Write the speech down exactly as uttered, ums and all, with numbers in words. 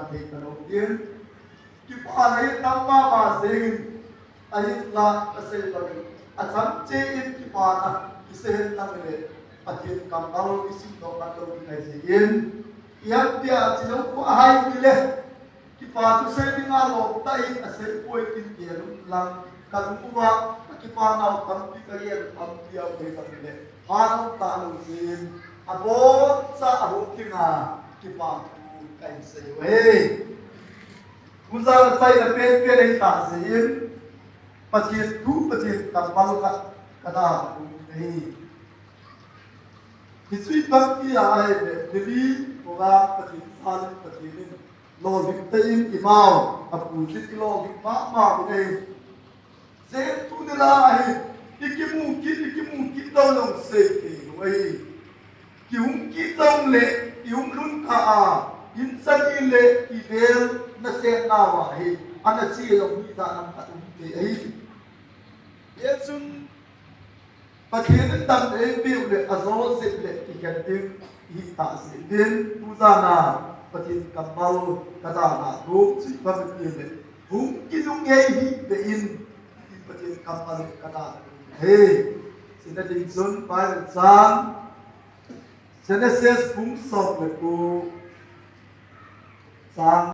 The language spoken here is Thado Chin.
thei talou ding. Kipana hi tam mama jeng in, ahinla kasei bangin, acham cheh in kipana kisei hen lang le, Pathen kammal kisim doh man lou ding ahi jeh in, ipi ham tia chilou khu ahai ni le, kipa thusei dinga lom tah in asei poi tin gel un lang, kalung uva kakipa nau tampi kagel, tampi aum thei tam le, pha nau talou jeh in, aboncha ahung dinga kipa thu kahin sei uve. Tujan achaina penpen ahi tah jeh in, Pathen thu, Pathen kammal khat kadalha ding ahi. Hiche hi bangti ahile, Delhi program Pathen jalin, Pathen in lolhing tah in imau apu jin ilolhing mama uvin ahi. Jen tuni laiya hi, ikimu kit, ikimu kit lou jong sei thei lou ahi. Kihung kit jongle, ihung lhun kah a, in chani le ivel nachen nauva hi, ana che jong hijat lam khat um thei ahi. Hijeh chun, Pathen in damna eipeh u le, ajo jep le ikhen ding ihi tah jeh in, tujan a Pathen kammal kadalha nom chu ipi ham itile, hung kinunghei hih beh in, ti Pathen kammal kadalha nom ahi. Chuna ding chun Bible chang, Genesis bung som le ko, chang